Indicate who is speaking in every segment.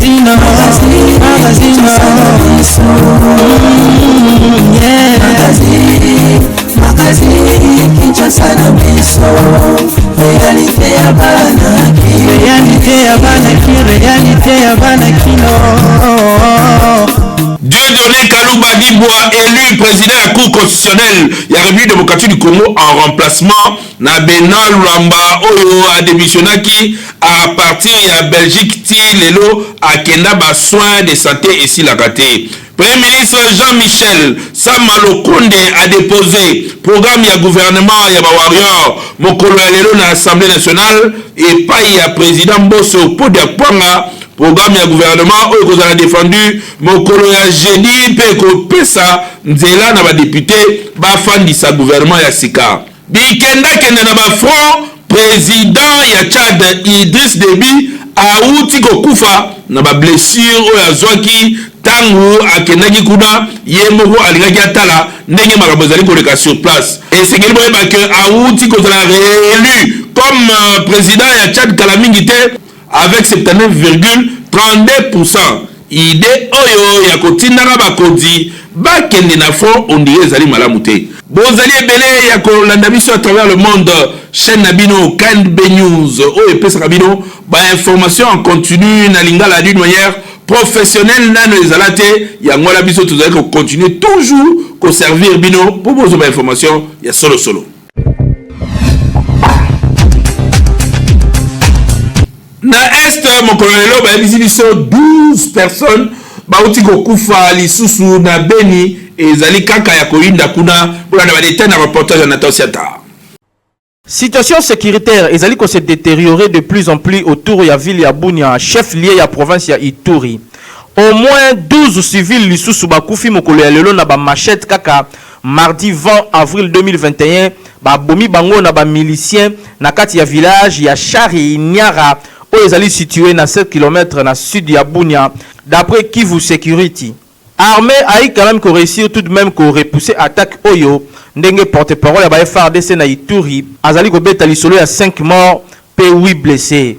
Speaker 1: Magazine, magazine, yeah.
Speaker 2: Magazine, Kinshasa na biso, réalité ya bana Kin.
Speaker 1: Réalité ya bana Kin, réalité ya bana Kin.
Speaker 3: Dieudonné Kaluba Dibwa élu président ya Cour constitutionnelle ya République démocratique du Congo en remplacement na Benoît Lwamba oyo adémissionnaki à partir ya Belgique ti lelo akenda ba soins de santé esilaka te. Premier ministre Jean-Michel Sama Lukonde a déposé programme ya gouvernement ya ba warrior mokolo ya lelo na Assemblée nationale epai ya président Mboso Podia Kwanga. Programme ya gouvernement oyo ekozala défendu mokolo ya jeudi mpe ekopesa nzela na badéputé bafandisa gouvernement ya sika. Bikendakende na bafront, président ya Tchad Idriss Déby awuti kokufa na bablessure oyo azwaki ntango akendaki kuna. Ye moko alingaki atala ndenge makambo ezali koleka sur place. Esengeli boyeba ke awuti kozala réélu comme président ya Tchad kala mingi te avec 79,32. Idée oyo ya kotindaka bakonzi bakende na front, on dirait ezali malamu te. Bozali ebele ya kolanda biso à travers le monde. Chaîne na bino KNB News oyo epesaka bino bainformation en continu na lingala d'une manière professionnelle, nano ezala te. Yango wana biso tozali kocontinue toujours koservir bino mpo bozwa bainformation ya solosolo. Na Est, mokolo lelo bayebisi biso 12 personnes bauti kokufa lisusu na Beni. Ezali kaka ya koyinda kuna. Bolanda badétail na reportage ya Nathan Siata.
Speaker 4: Situation sécuritaire ezali ko se détériorer de plus en plus autour ya ville ya Bunia, chef-lieu ya province ya Ituri. Au moins 12 civils lisusu bakufi mokolo ya lelo na ba machette, kaka mardi 20 avril 2021. Babomi bango na ba milicien na kati ya village ya Shari Niara oyo ezali situé na 7 km na sud ya Bunia, d'après Kivu Security. Armée ayi quand même ko réussir tout de même ko repousser attaque oyo, ndenge porte-parole ya ba FARDC na Ituri azali kobeta lisolo ya 5 morts pe 8 blessés.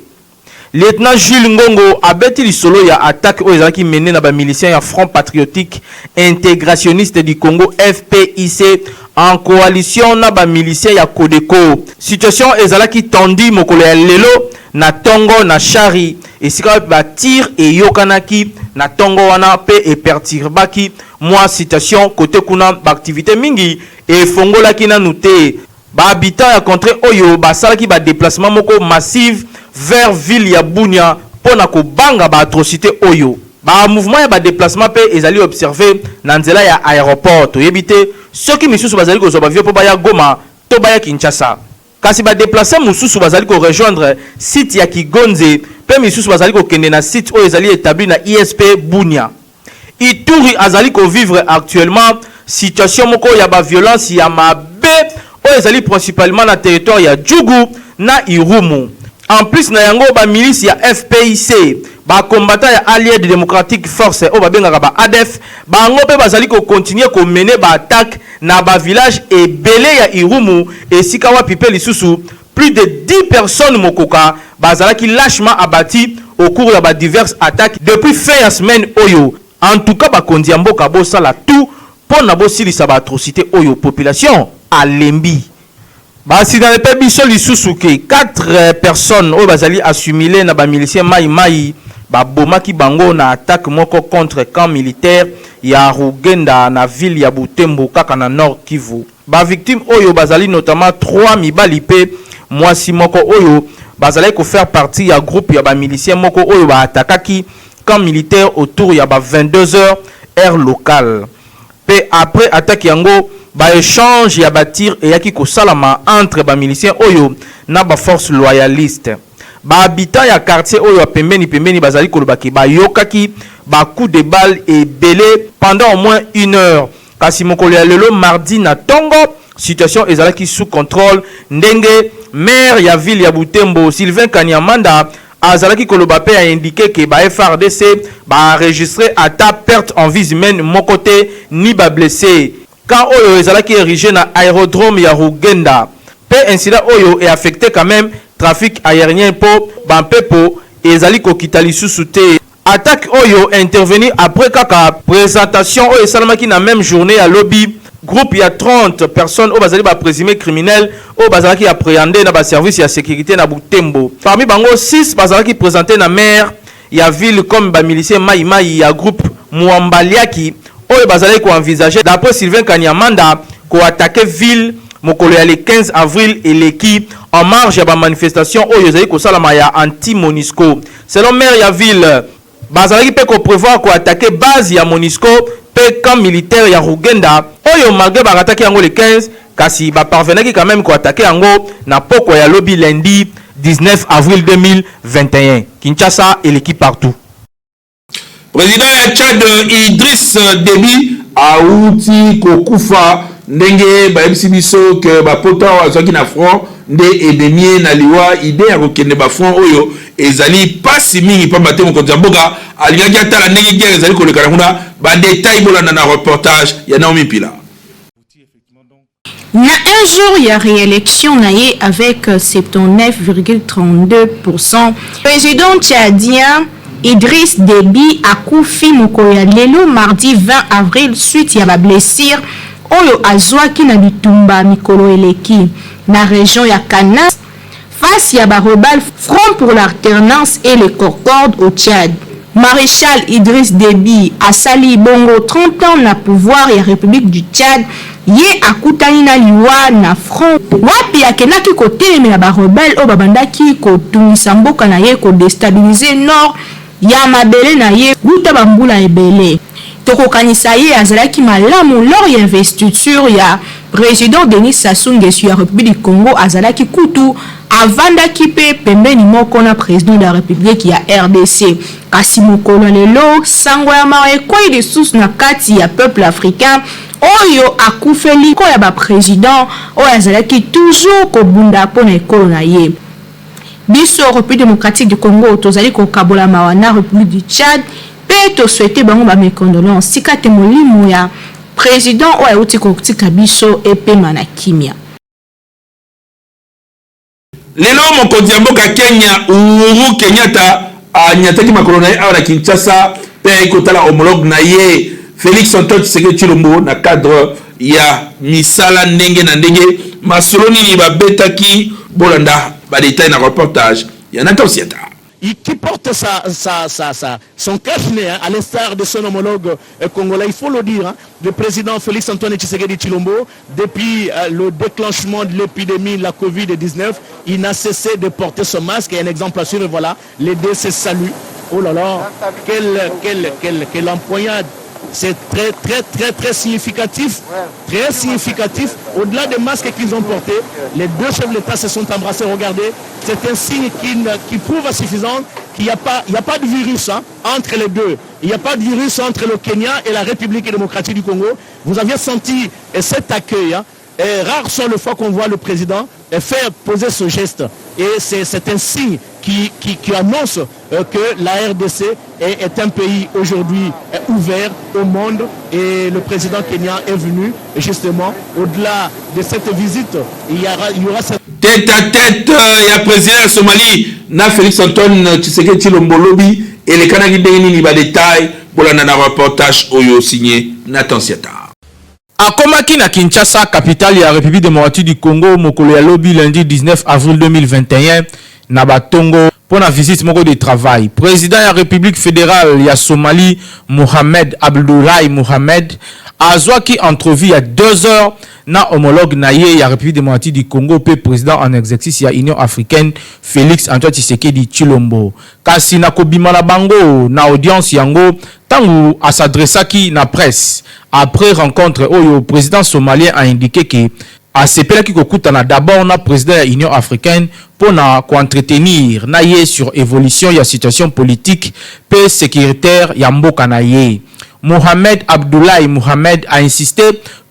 Speaker 4: Lieutenant Jules Ngongo abeti lisolo ya attaque oyo ezalaki menée na bamilicien ya Front patriotique intégrationniste du Congo, FPIC, en coalition na bamilicien ya Codeco. Situation ezalaki tendue mokolo ya lelo na ntongo na Shari, esika wapi batirs eyokanaki na ntongo wana mpe eperturbaki mwa situation kote kuna. Baaktivité mingi efongolaki nanu te. Bahabitant ya contrée oyo basalaki badéplacement moko massive vers ville ya Bunia mpo na kobanga baatrocité oyo. Bamouvement ya badéplacement mpe ezali observé na nzela ya aéroport. Toyebi te soki misusu bazali kozwa baavion mpo baya Goma to baya Kinshasa, kasi badéplacés mosusu bazali korejoindre site ya Kigonze mpe misusu bazali kokende na site oyo ezali établi na ISP Bunia. Ituri azali kovivre actuellement situation moko ya baviolence ya mabe oyo ezali principalement na territoire ya Djugu na Irumu. En plus na yango, bamilice ya FPIC, bacombattant ya Allied Democratic Force oyo babengaka ba ADF, bango mpe bazali kocontinuer komener baattaque na bavillage ebele ya Irumu, esika wapi mpe lisusu plus de 10 personnes mokoka bazalaki lâchement abattu au cours ya badiverses attaques depuis fin ya semaine oyo. En tout cas, bakonzi ya mboka bosala tout mpo na bosilisa baatrocité oyo, population alembi. Basignaler mpe biso lisusu ke 4 personnes oyo bazali assimilé na bamilicien Mai Mai babomaki bango na attaque moko contre camp militaire ya Rugenda na ville ya Butembo, kaka na Nord Kivu. Bavictime oyo bazali notamment 3 mibali mpe mwasi moko oyo bazalaki kofaire partie ya groupe ya bamilicien moko oyo baatakaki camp militaire autour ya ba 22 heures, heure locale. Mpe après attaque yango, baéchange ya batirs eyaki kosalama entre bamilicien oyo na baforce loyaliste. Bahabitant ya quartier oyo ya pembeni pembeni bazali kolobaki bayokaki bacoup de balle ebele pendant au moins une heure. Kasi mokolo ya lelo mardi na ntongo, situation ezalaki sous contrôle, ndenge maire ya ville ya Butembo Sylvain Kanyamanda azalaki koloba mpe aindiquer ke ba FARDC baenregistré ata perte en vies humaines moko te ni bablessé. Camp oyo ezalaki érigé na aérodrome ya Rugenda mpe incident oyo eaffecté quand même trafic aérien mpo bampepo ezali kokita lisusu te. Attaque oyo intervenir après kaka présentation oyo esalamaki na même journée ya lobi, groupe ya 30 personnes oyo bazali ba présumé criminel oyo bazalaki appréhendé na baservice ya sécurité na Butembo. Parmi bango, 6 bazalaki présenté na maire ya ville comme bamilicien mai-mai ya groupe Muambaliaki oyo bazalaki koenvisager, d'après Sylvain Kanyamanda, koattaquer ville mokolo ya le 15 avril eleki, en marge ya bamanifestation oyo ezali kosalama ya anti MONUSCO. Selon maire ya ville, bazalaki mpe koprévoir koattaquer base ya MONUSCO mpe camp militaire ya Rugenda, oyo malgré barataki yango le 15, kasi baparvenaki quand même koattaquer yango na pokwa ya lobi lundi 19 avril 2021. Kinshasa eleki partout.
Speaker 3: Président ya Tchad Idriss Déby awuti kokufa. Ndenge bayebisi biso ke bapota oyo azwaki na front nde ememi ye na liwa. Idée ya kokende bafront oyo ezali mpasi mingi, pamba te mokonzi ya mboka alingaki atala ndenge guerre ezali koleka na kuna. Badétail, bolanda na reportage ya Naomi Mpila.
Speaker 5: Na un jour ya réélection na ye avec 79,32%, président tchadien Idriss Déby akufi mokolo ya lelo mardi 20 avril, suite ya bablessure oyo azwaki na bitumba mikolo eleki na région ya Kana, face ya barebelles Front pour l'alternance et le concorde au Tchad. Maréchal Idriss Déby asali bongo 30 ans na pouvoir ya République du Tchad. Ye akutani na liwa na front wapi akendaki kotelemela barebele oyo babandaki kotungisa mboka na ye, kodéstabiliser nord ya mabele na ye wuta bambula ebele. Tokokanisa ye azalaki malamu lors ya investiture ya président Denis Sassou Nguesso ya République du Congo. Azalaki kutu avandaki mpe pembeni moko na président de la République ya RDC. Kasi mokolo lelo, sango ya mawa ekwei lisusu na kati ya peuple africain oyo akufeli ko ya baprésident oyo azalaki toujours kobunda mpo na ekolo na ye. Biso République démocratique du Congo tozali kokabola mawa na République du Tchad mpe tosouhaiter bango bames condoléances. Sika te molimo ya président oyo auti kotika biso epema na kimia.
Speaker 3: Lelo mokonzi ya mboka Kenya Uhuru Kenyatta anyataki makolo na ye awa na Kinshasa mpe ayaki kotala homologue na ye Félix Antoine Tshisekedi Tshilombo na cadre ya misala ndenge na ndenge. Masolo nini babetaki? Bolanda badétail na reportage ya Nathan Siata.
Speaker 6: Qui porte son cache-nez, hein, à l'instar de son homologue congolais. Il faut le dire, hein, le président Félix Antoine Tshisekedi Tshilombo, depuis le déclenchement de l'épidémie de la Covid-19, il n'a cessé de porter son masque. Et un exemple à suivre, voilà, les deux se saluent. Oh là là, quelle, quelle, quelle, quelle empoignade! C'est très, très, très, très significatif. Très significatif. Au-delà des masques qu'ils ont portés, les deux chefs de l'État se sont embrassés. Regardez, c'est un signe qui prouve à suffisant qu'il n'y a pas, il y a pas de virus, hein, entre les deux. Il n'y a pas de virus entre le Kenya et la République démocratique du Congo. Vous aviez senti cet accueil. Hein, et rares sont les fois qu'on voit le président faire poser ce geste. Et c'est un signe qui annonce que la RDC est un pays aujourd'hui ouvert au monde. Et le président kenyan est venu justement, au-delà de cette visite, il y aura cette
Speaker 3: Tête à tête ya président ya Somalie na Félix Antoine Tshisekedi Tshilombo lobi elekanaki ndenge nini? Badétail, bolanda na reportage oyo signé Nathan Siata.
Speaker 4: Akomaki na Kinshasa, capitale ya République démocratique du Congo, mokolo ya lobi lundi 19 avril 2021 na batongo mpo na visite moko de travail. Président ya République fédérale ya Somalie Mohamed Abdoulaye Mohamed azwaki entrevue ya 2 heures na homologue na ye ya République démocratique du Congo mpe président en exercice ya Union africaine Félix Antoine Tshisekedi Tshilombo. Kasi na kobima na bango na audience yango, ntango as'adressaki na presse après rencontre oyo, président somalien a indiqué ke asepelaki kokutana d'abord na président ya Union africaine mpo na koentretenir na ye sur évolution ya situation politique mpe sécuritaire ya mboka na ye. Mohamed Abdoulaye Mohamed a insisté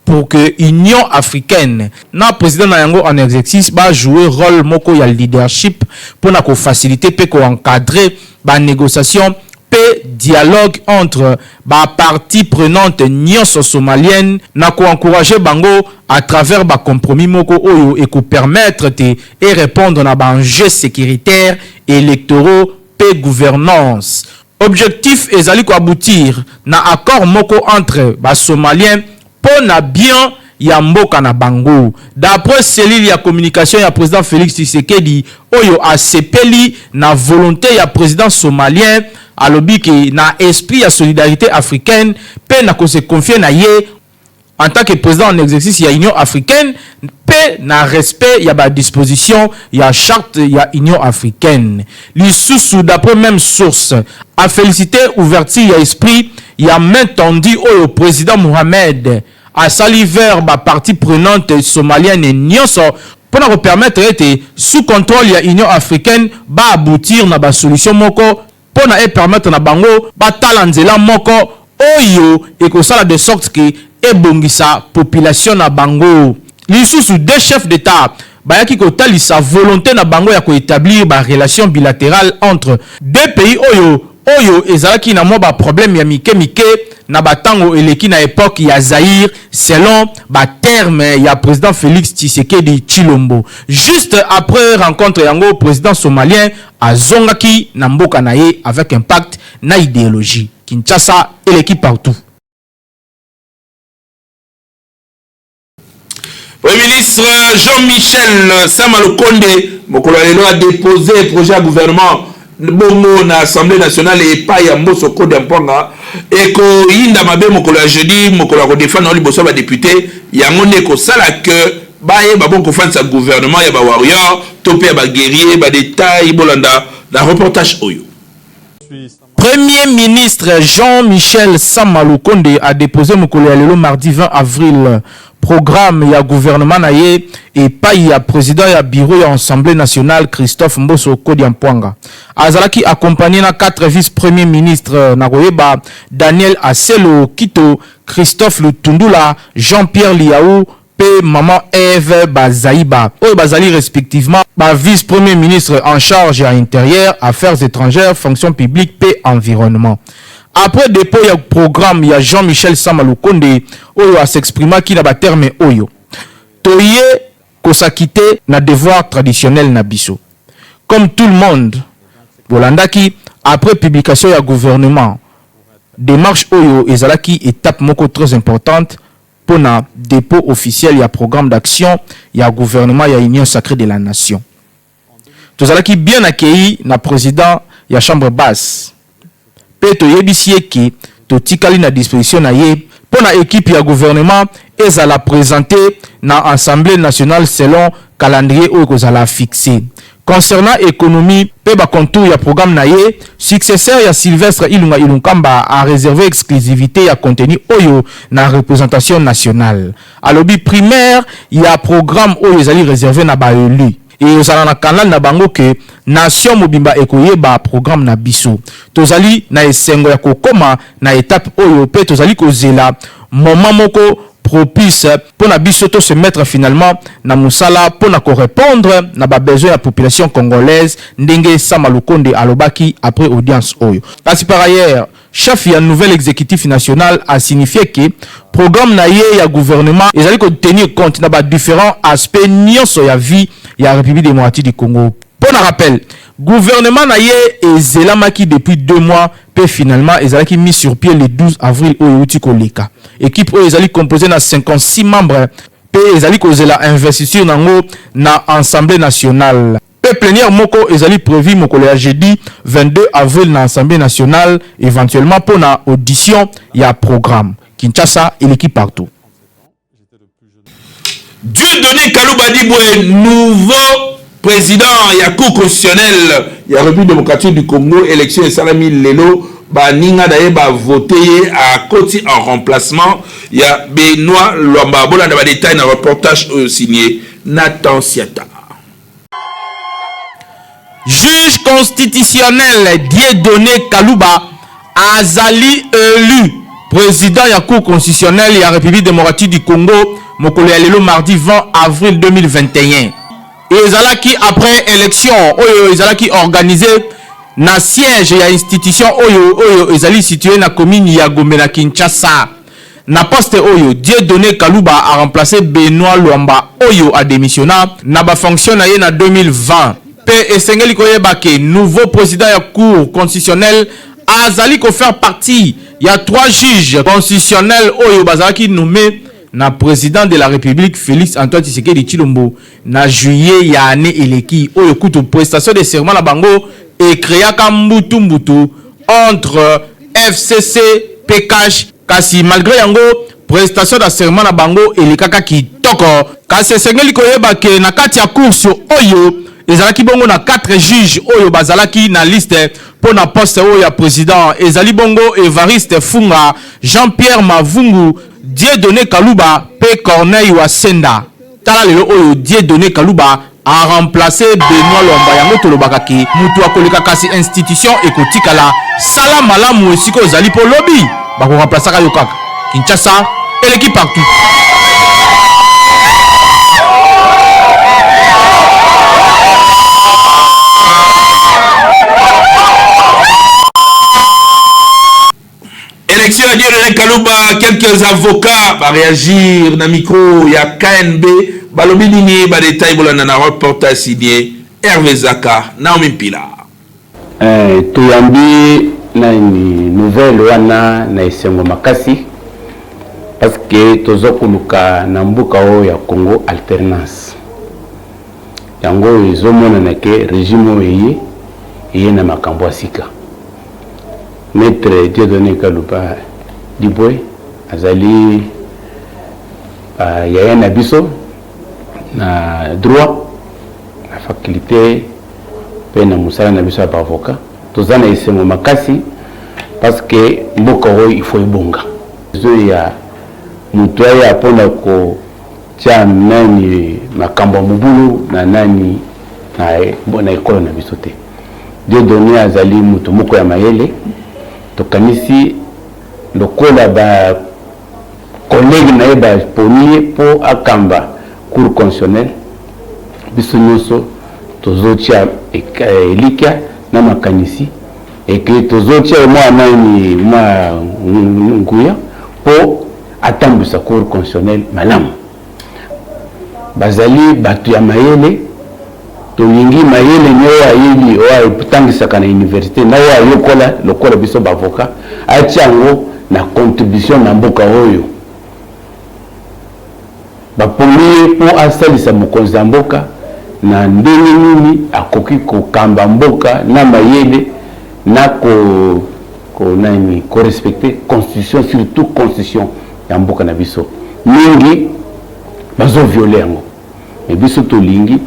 Speaker 4: pour que Union africaine na président na yango en exercice bajouer rôle moko ya leadership mpona kofaciliter mpe koencadrer banégociation mpe dialogue entre bapartie prenante nyonso somalienne, na koencourager bango à travers bacompromis moko oyo ekopermettre te et répondre na baenjeux sécuritaires, électoraux mpe gouvernance. Objectif ezali ko aboutir na accord moko entre ba Somaliens mpo na bien ya mboka na bango. D'après cellule ya communication ya president Felix Tshisekedi oyo asepeli na volonte ya president somalien, alobi ke na esprit ya solidarite africaine mpe na ko se confier na ye en tant que president en exercice ya Union africaine mpe na respect ya ba dispositions ya charte ya Union africaine. Lisusu, d'après meme source, a feliciter ouverture ya esprit ya main tendue oyo president Mohamed asali vers ba parties prenantes somaliennes nionso mpo na ko permettre ete sous controle ya Union africaine ba aboutir na ba solutions moko mpo na e permettre na bango batala nzela moko oyo ekosala de sorte que ebongisa population na bango. Lisusu, deux chefs d'Etat bayaki kotalisa volonte na bango ya ko etablir ba relations bilaterales entre deux pays oyo oyo ezalaki na mwa ba problèmes ya mike mike na ba tango eleki na epoque ya Zaïre selon ba termes ya president Felix Tshisekedi Tshilombo. Juste après rencontre yango, president somalien azongaki na mboka na ye avec impact na ideologie. Kinshasa eleki partout.
Speaker 3: Premier ministre Jean-Michel Sama Lukonde mokolo ya lelo a déposé projet ya gouvernement bongo na Assemblée nationale epai ya Mboso Kodia Mpwanga ekoyinda mabe mokolo ya jeudi mokolo ya kodefendre yango liboso ya badepute yango nde ekosala ke bayeba bongo kofandisa gouvernement ya ba warrior to mpe ya ba guerrier ba detail bolanda na reportage oyo.
Speaker 4: Premier ministre Jean-Michel Sama Lukonde a depose mokolo ya lelo mardi 20 avril programme ya gouvernement na ye epayi ya president ya bureau ya Assemblee nationale Christophe Mboso Kodia Mpwanga. Azalaki accompagne na quatre vice-premiers ministres na koyeba Daniel Aselo Kito, Christophe Lutundula, Jean-Pierre Lihau mpe maman Eve Bazaiba, oyo bazali respectivement ba vice-premiers ministres en charge ya Interieur, Affaires etrangères, Fonction publique mpe Environnement. Après depot ya programme ya Jean-Michel Sama Lukonde oyo a s'exprimaki na ba termes oyo, Toye ko s'acquitter na devoir traditionnel na biso. Comme tout le monde, bolandaki après publication ya gouvernement, demarche oyo ezalaki etape moko très importante mpo na depot officiel ya programme d'action ya gouvernement ya Union sacree de la nation. Tozalaki bien accueilli na president ya chambre basse mpe toyebisi ye que totikali na disposition na ye mpo na equipe ya gouvernement ezala presentee na Assemblee nationale selon calendrier oyo ekozala fixe. Concernant economie mpe ba contours ya programme na ye, successeur ya Sylvestre Ilunga Ilunkamba a reserver exclusivite ya contenu oyo na representation nationale. Alobi primaire ya programme oyo ezali reserve na ba elus. Eozala na canal na bango que nation mobimba ekoyeba programme na biso. Tozali na esengo ya kokoma na etape oyo mpe tozali kozela moment moko propice mpo na biso to se mettre finalement na mosala mpo na ko repondre na ba besoins ya population congolaise, ndenge Sama Lukonde alobaki après audience oyo. Kasi par ailleurs, chef ya nouvel executif national a signifier que programme na ye ya gouvernement ezali ko tenir compte na ba differents aspects nionso ya vie ya Republique democratique du Congo. Mpo na rappel, gouvernement na ye ezelamaki depuis deux mois mpe finalement ezalaki mis sur pied le 12 avril oyo ewuti koleka. Equipe oyo ezali composee na 56 membres mpe ezali kozela investiture na yango na Assemblee nationale. Mpe plenière moko ezali prevue mokolo ya jeudi 22 avril na Assemblee nationale eventuellement mpo na audition ya programme. Kinshasa eleki partout.
Speaker 3: Dieudonné Kaluba Dibwe, nouveau président ya Cour constitutionnelle ya République démocratique du Congo, élection esalami lelo, baninga na ye ba vote ye akoti en remplacement ya Benoît Lwamba. Bolanda ba détails na reportage oyo signé Nathan Siata.
Speaker 4: Juge constitutionnel Dieudonné Kaluba azali elu president ya Cour constitutionnelle ya Republique democratique du Congo mokolo ya lelo mardi 20 avril 2021. Ezalaki après election oyo ezalaki organise na siège ya institution oyo oyo ezali situe na commune ya Gombe na Kinshasa. Na poste oyo, Dieudonne Kaluba a remplacer Benoit Lwamba oyo a demissionna na ba fonctions na ye na 2020. Mpe esengeli koyeba que nouveau president ya Cour constitutionnelle Azali ko faire partie ya trois juges constitutionnels oyo bazalaki nomme na president de la Republique Felix Antoine Tshisekedi Tshilombo na juillet ya annee eleki oyo kutu prestation de serment na bango e creaka mbutu mbutu entre FCC pe CACH kasi malgre yango prestation de serment na bango elekaka kitoko kasi esengeli koyeba ke na kati ya course oyo ezalaki bongo na 4 juges oyo bazalaki na liste mpo na poste oyo ya president ezali bongo Evariste Funga, Jean-Pierre Mavungu, Dieudonne Kaluba mpe Corneille Wasenda. Tala lelo oyo Dieudonne Kaluba a remplacer Benoit Lwamba yango tolobaka ke mutu akoleka kasi institution ekotikala. Sala malamu esika ozali mpo lobi bako remplacaka yo kaka. Kinshasa eleki partout.
Speaker 3: Élection ya Dieudonné Kaluba, quelques avocats ba réagir na micro ya KNB balobi nini ba détails bolanda na reportage signé Hervé Zaka, Naomi Mpila.
Speaker 7: Eh, toyambi nani nouvelle wana na esengo makasi parce que toza koluka na mboka oyo ya Congo alternance yango oyo ezomonana ke regime oyo eye eye na makambo ya sika. Maitre Dieudonne Kaluba Dibwe azali uh, yaya na biso na droit na faculté mpe na mosala na biso ya baavocat. Toza na esengo makasi parce que mboka oyo il faut ebonga. Ezo ya moto aya mpona kotia nani makambo ya mobulu na nani na, na ekolo na biso te. Dieudonne azali moto moko ya mayele. Tokanisi lokola ba collègues na ye baponi ye mpo akamba Cour constitutionnelle, biso nyonso tozotia elikya na makanisi eke tozotia mwa nani mwa nguya mpo atambwisa Cour constitutionnelle malamu. Bazali bato ya mayele, tolingi mayele ne oyo ayebi, oyo atangisaka na universite na oyo ayokola lokola biso ba avocat, atia yango na contribution na mboka oyo. Baponi ye mpo asalisa mokonzi ya mboka na ndenge nini akoki kokamba mboka na mayele na ko, ko nani ko respecter constitution, surtout constitution ya mboka na biso. Mingi bazo violer yango, mais biso tolingi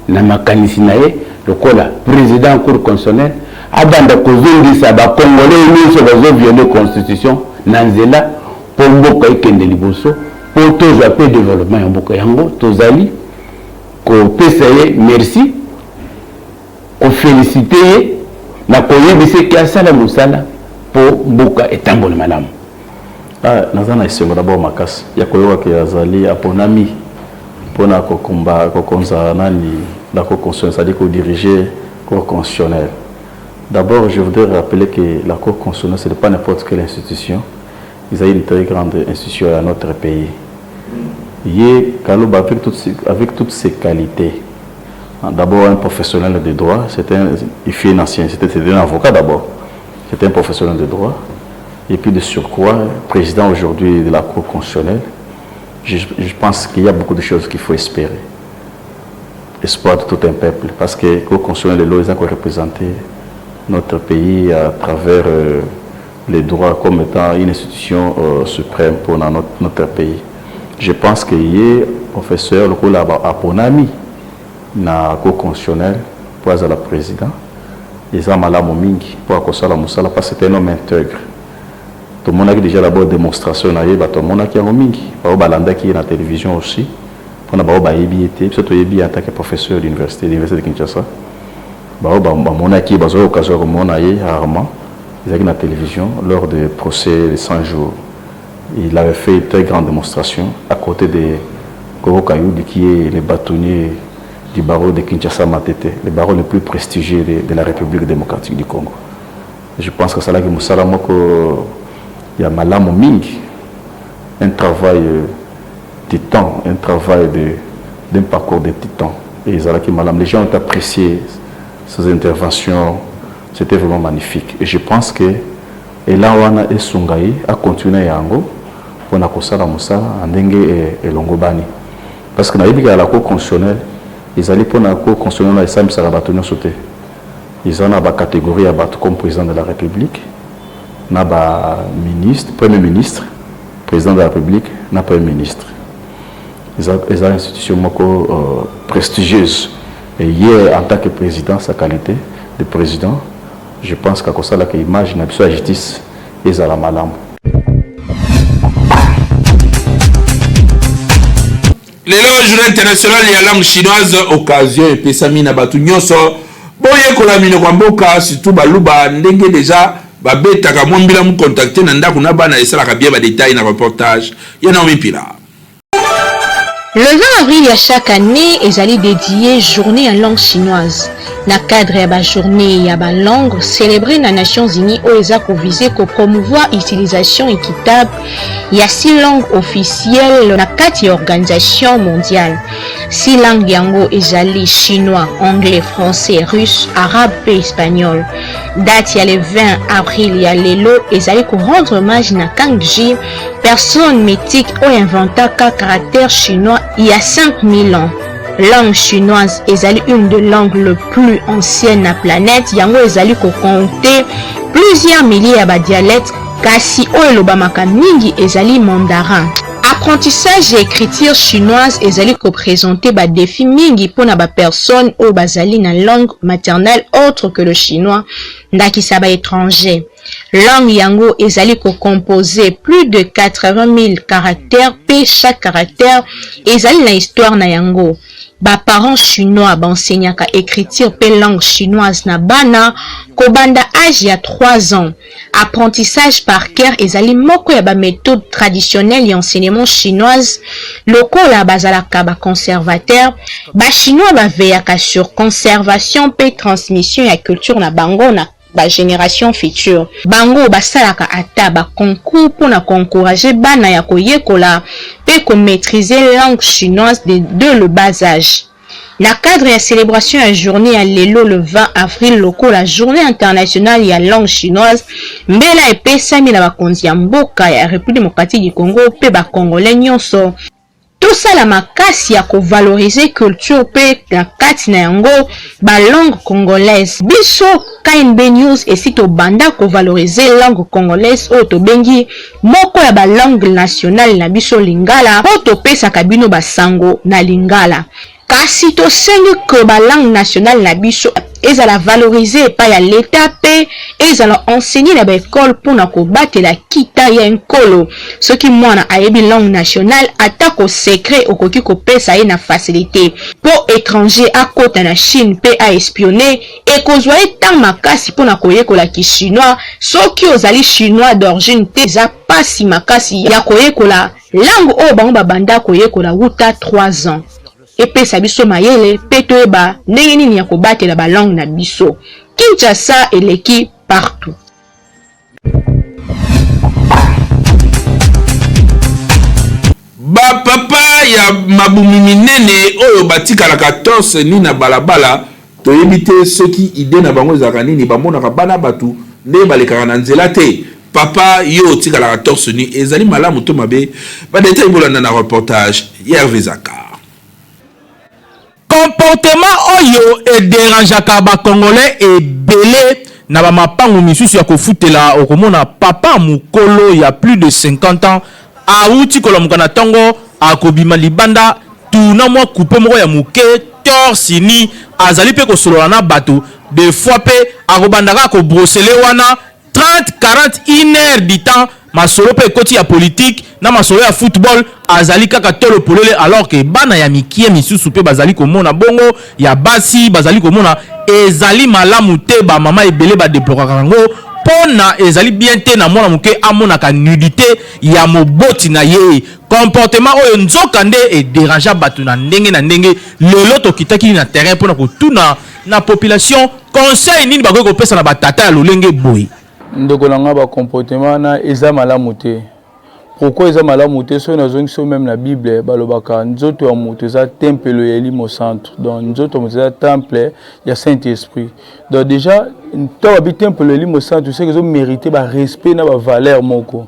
Speaker 7: na makanisi na ye lokola president cour constitutionnelle abanda kozongisa ba congolais nyonso bazo violer constitution na nzela mpo mboka ekende liboso, mpo tozwa mpe developpement ya mboka yango. Tozali kopesa ye merci, kofelicite ye na koyebisa eke asala mosala mpo mboka etambola malamu.
Speaker 8: Ah, naza na esengo d'abord makasi ya koyoka ke azali aponami mpona kokumba kokonza nani la cour constitutionnelle, c'est-à-dire kodiriger cour constitutionnelle. D'abord, je voudrais rappeler que la cour constitutionnelle, ce n'est pas n'importe quelle institution. Ezali une très grande institution ya notre pays. Ye Kaluba avec toutes, avec toutes ses qualités, d'abord un professionnel de droit, c'est un, il fut un ancien, c'était un avocat d'abord, c'était un professionnel de droit, et puis de surcroît, président aujourd'hui de la Cour constitutionnelle. Je, je pense qu'il y a beaucoup de choses qu'il faut espérer. Espoir de tout un peuple, parce que Cour constitutionnelle de l'OESA représenté notre pays à travers euh, les droits comme étant une institution euh, suprême pour notre, notre pays. Je pense que ye professeur lokola aponami na Cour constitutionnelle pour azala président, eza malamu mingi mpo akosala mosala parce que c'est un homme intègre. Tomonaki déjà d'abord démonstration na ye, bato bamonaki yango mingi, bao balandaki ye na télévision aussi, mpona bao bayebi ye te. Biso toyebi ye en tant que professeur d'université, l'université de Kinshasa. Bao bamonaki ye, bazwaki occasion ya komona ye rarement, ezalaki na télévision lors de procès de 100 jours. Il avait fait une très grande démonstration à côté de Koko Kayudi, qui est le bâtonnier du barreau de Kinshasa Matete, le barreau le plus prestigieux de, de la République démocratique du Congo. Je pense que asalaki mosala moko ya malamu mingi, un travail titan, un travail d'un parcours de titan. Et ezalaki malamu. Les gens ont apprécié ses interventions, c'était vraiment magnifique. Et je pense que Elan wana esunga ye a continuer yango pona kosala mosala na ndenge elongobani. Parce que nayebi ke la cour constitutionnelle ezali pona cour constitutionnelle wana esambisaka bato nionso te. Eza na ba categories ya bato comme president de la Republique na ba ministres, premier ministre, president de la Republique na premier ministre. Eza, eza institution moko euh, prestigieuse. Et ye en tant que president, sa qualité de president, Je pense qu'akosalaka image na biso ya justice ezala malamu.
Speaker 3: Lelo journée internationale ya langue chinoise, occasion epesami na bato nyonso boyekola minoko ya mboka, surtout baluba ndenge deja babetaka mwa mbila mu contacte na ndako na bana esalaka bien. Ba detail na reportage ya Naomi Mpila.
Speaker 5: Le 20 avril ya chaque année ezali dédié journée ya langue chinoise na cadre ya ba journée ya ba langue célébrée na Nations Unies oyo eza ko viser ko promouvoir utilisation équitable ya six langues officielles na kati ya organisation mondiale. Six langues yango ezali chinois, anglais, français, russe, arabe pe espagnol. Date ya le 20 avril ya lelo ezali ko rendre hommage na Kang Ji Personne mythique oyo inventaka caractère chinois il y a 5000 ans. Langue chinoise ezali une de langues le plus ancienne na planète, yango ezali ko compter plusieurs milliers ya ba dialectes, kasi oyo elobamaka mingi ezali mandarin. Apprentissage ya écriture chinoise ezali ko présenter ba défis mingi mpo na ba personnes oyo bazali na langue maternelle autre que le chinois, ndakisa ba étrangers. Langue yango ezali ko composer plus de 80 000 caractères pe chaque caractère ezali na histoire na yango. Ba parents chinois ba enseignaka ecriture pe langue chinoise na bana kobanda age ya 3 ans. Apprentissage par cœur ezali moko ya ba methodes traditionnelles ya enseignement chinoise. Lokola bazalaka ba conservateurs, ba chinois ba veillaka sur conservation pe transmission ya culture na bango na ba generation future. Bango basalaka ata ba concours pona ko encourager bana ya koyekola pe ko maitriser langue chinoise de de le bas age. Na cadre ya celebration ya journee ya lelo le 20 avril lokola journee internationale ya langue chinoise, mbela epesami na bakonzi ya mboka ya Republique democratique du Congo pe ba congolais nionso, Tosala makasi ya ko valoriser culture pe na kati na yango ba langues congolaises. Biso KNB News esi tobanda ko valoriser langue congolaise oyo tobengi moko ya ba langues nationales na biso lingala po topesaka bino ba sango na lingala. Kasi tosengi que ba langues nationales na biso ezala valoriser epai ya l'Etat pe ezala enseigner na ba ecoles pona kobatela kita ya enkolo. Soki mwana ayebi langue nationale ata ko secret okoki kopesa ye na facilite. Po etranger akota na Chine pe a espionner ekozwa ye temps makasi pona koyekola ki chinois. Soki ozali chinois d'orgine te eza pasi makasi ya koyekola Langue oyo bango babanda koyekola wuta 3 ans. Epesa biso mayele pe toyeba ndenge nini ya kobatela ba langue na biso. Kinshasa eleki partout.
Speaker 3: Ba papa ya mabumu minene oyo batikalaka torse nu na balabala Toyebi te soki idee na bango ezalaka nini, bamonaka bana batu ndenge balekaka na nzela te. Papa yo otikalaka torse nu ezali malamu to mabe? Ba details bolanda na reportage ya Herve Zaka.
Speaker 4: Comportement oyo e derangeaka ba congolais ebele na ba mapangu misusu ya kofutela, okomona papa mukolo ya plus de 50 ans awuti kolamuka na tongo akobima libanda tuna mwa coupe moko ya muke torse nu azali pe kosolola na batu de fois pe akobanda kaka ko brossele wana 30 40 une heure du temps masolo pe ekoti ya politique na masolo ya football azali kaka tolo polele alors que bana ya mikie misusu pe bazali komona bongo ya basi bazali komona ezali malamu te ba mama ebele ba deploraka yango pona ezali bien te na mwana moke amonaka nudite ya moboti na ye comportement oyo nzoka nde e derangea batu na ndenge na ndenge lelo tokitaki na terrain pona kotuna na population conseil nini bakoki kopesa na ba tata ya lolenge boye.
Speaker 9: Ndeko na nga ba comportement wana eza malamu te. Pourquoi eza malamu te? Soki nazongisi yo meme na Bible, balobaka nzoto ya moto eza tempelo ya Elimo Santu. Donc nzoto ya moto eza temple ya Saint Esprit. Donc déjà ntango babi tempelo ya Elimo Santu, seke ezo merite ba respect na ba valeur moko.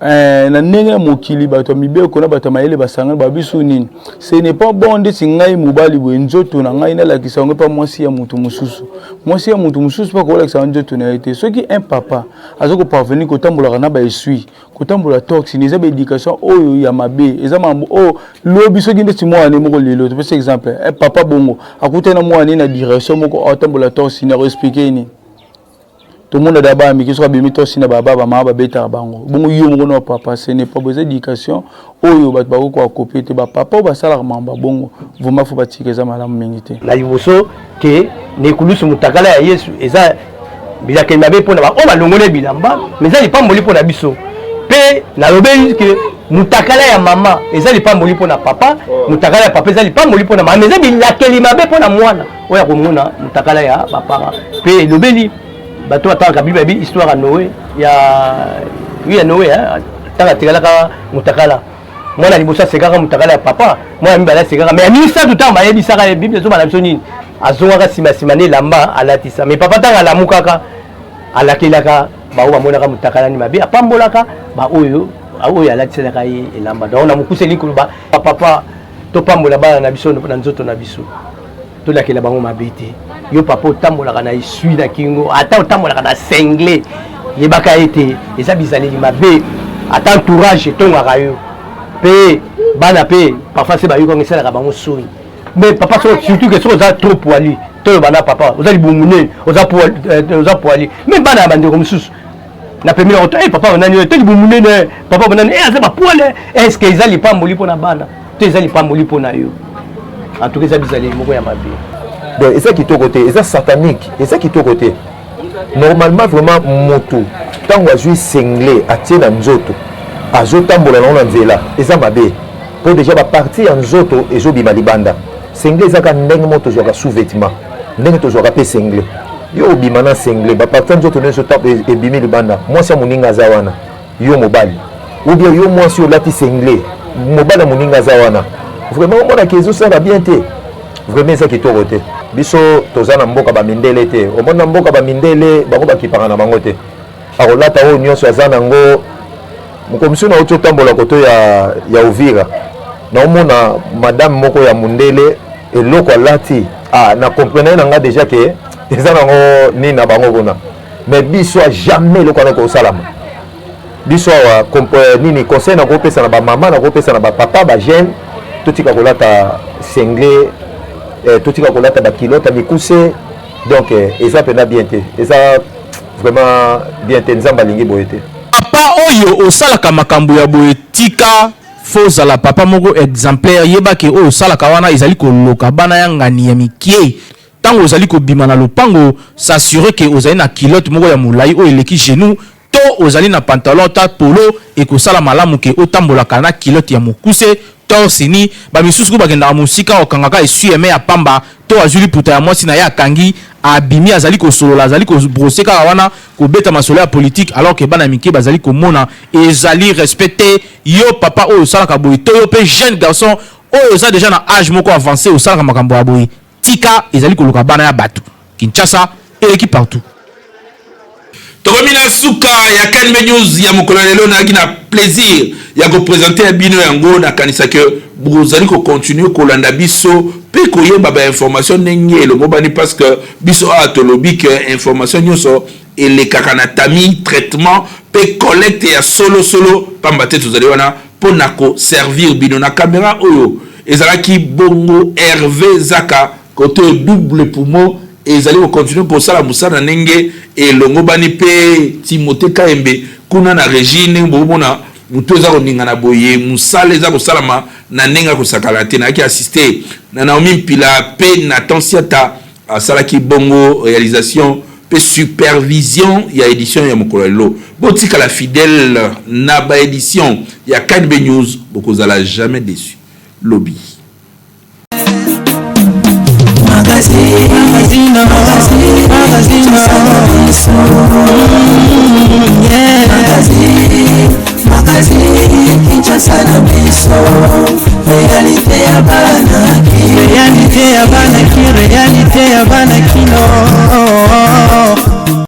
Speaker 9: Eh, na ndenge ya mokili bato ya mibeko na bato ya mayele basangani babiso nini, ce n'est pas bon ndeti ngai mobali boye nzoto na ngai nalakisa yango epa mwasi ya moto mosusu, mwasi ya moto mosusu mpe akolakisa yango nzoto na ye te. Soki un papa aza koparvenir kotambolaka na baesui, kotambola torse, eza baéducation oyo ya mabe, eza mambo oyo lobi soki ndeti mwana ne moko lelo, topesa exemple, un papa bongo akutani na mwana ne na direction moko atambola torse, akoexpliquer nini? Tomona da bana mike soki abimi tosi na baba, bamama babetaka bango bongo. Yo moko na papa, ce n'est pas bon. Eza éducation oyo bato bakoki koakopie te. Bapapa oyo basalaka mambo ya bongo, vraiment faut batika, eza malamu mingi te.
Speaker 10: Na liboso ke na ekulusu, motakala ya Yesu eza bilakeli mabe mpona baoyo balongoli bilamba, mais eza lipamboli mpona biso. Mpe nalobeli ke motakala ya mama eza lipamboli mpona papa, motakala ya papa eza lipamboli mpona mama, mais eza bilakeli mabe mpona mwana oyo akomona motakala ya bapara. Mpe elobeli bato batangaka Bible, yabi histoire ya Noé, ya oui, ya Noé, ntango atikalaka motakala, mwana liboso asekaka motakala ya papa, mwana mibale asekaka, mais ya misato, ntango bayebisaka ye, Bible ezobana biso nini? Azongaka nsima nsima na elamba alatisa. Mais papa, ntango alamukaka, alakelaka baoyo bamonaka motakala ni mabe, apambolaka baoyo oyo alatiselaka ye elamba. Donc na mokuse koloba, papa, topambola bana na biso na nzoto na biso, tolakela bango mabe te. Yo papa otambolaka na esui na kingo, ata otambolaka na singlet, yebaka ete eza bizaleli mabe. Ata entourage etongaka yo, mpe bana mpe parfois se bayokanga, esalaka bango soni. Mais papa, surtout que soki oza trop poilu, toloba na papa oza libumu nene, oza poilu, mais bana ya bandeko mosusu na pembeni yango, hey, papa banani oyo te, libumu nene, papa banani hey, aza bapoils. Est ce que eza lipamboli mpona bana to eza lipamboli mpona yo? En tout cas eza bizaleli moko ya mabe.
Speaker 11: Donc eza kitoko te, eza satanique, eza kitoko te. Normalement vraiment, motu ntango azwi singlet atie na nzoto, azotambola nango na nzela, eza mabe, mpo déjà bapartie ya nzoto ezobima libanda. Singlet ezaka ndenge moko tozwaka sous-vêtement, ndenge tozwaka mpe singlet. Yo obima na singlet, bapartie ya nzoto nyonso ebimi libanda, mwasi ya moninga aza wana, yo mobali, ou bien yo mwasi olati singlet, mobali ya moninga aza wana, vraiment omonaki ezosala bien te, vraiment eza kitoko te. Biso toza na mboka bamindele te. Omoni, na mboka bamindele, bango bakipaka na bango te, akolata oyo nyonso aza nango. Mokomisi nauti otambola koto ya Uvira, naomona madame moko ya mondele, eloko alati, ah, na comprendre na nga déjà ke eza nango nini na bango kuna. Mais biso jamais eloko wana kosalama. Biso awa nini conseil nakopesa na bamama, nakopesa na bapapa, bajeune: totika kolata singlet, totika kolata baculotte ya mikuse. Donc eza mpenza bien te, eza vraiment bien te. Nzambe alingi boye te.
Speaker 4: Papa oyo osalaka makambo ya boye, tika. Faut ozala papa moko exemplaire. Yebake oyo osalaka wana ezali koloka bana ya ngani ya mikie. Ntango ozali kobima na lopango, s'assurer ke ozali na culotte moko ya molai oyo eleki genou, to ozali na pantalon ta polo. Ekosala malamu ke otambolaka na culotte ya mokuse, torse nu. Bamisusu ku bakendaka mosika, okangaka essuie-main ya pamba to azwi liputa ya mwasi na ye, akangi, abimi, azali kosolola, azali kobrosser kaka wana, kobeta masolo ya politique, alors ke bana mike bazali komona. Ezali respect te. Yo papa oyo osalaka boye, to yo mpe jeune garçon oyo oza déjà na âge moko avancé, osalaka makambo ya boye, tika. Ezali koluka bana ya bato. Kinshasa eleki partout.
Speaker 3: Tokomi na suka ya KNB News ya mokolo ya lelo. Nayaki na plaisir ya koprésenter ya bino yango. Nakanisa ke bozali kocontinuer kolanda biso mpe koyeba bainformation ndenge elongobani, parce que biso awa tolobi ke information nyonso elekaka na tami, traitement mpe collecte ya solosolo, pamba te tozali wana mpo na koservir bino. Na caméra oyo ezalaki bongo Hervé Zaka, kote double poumon ezali kocontinuer kosala mosala ndenge elongobani, mpe Timote Kayembe kuna na régie. Ndenge bokomona motu eza koningana boye, mosala eza kosalama na ndenge akosakala te. Nayaki assisté na Naomi Mpila mpe Nathan Siata, asalaki bongo réalisation mpe supervision ya édition ya mokolo ya lelo. Botikala fidèle na baédition ya KNB News, bokozala jamais déçu. Lobi.
Speaker 2: Magazine, magazine, magazine, yeah. Magazine, magazine. biso, réalité ya bana.
Speaker 1: Réalité ya bana ki, réalité ya bana kino.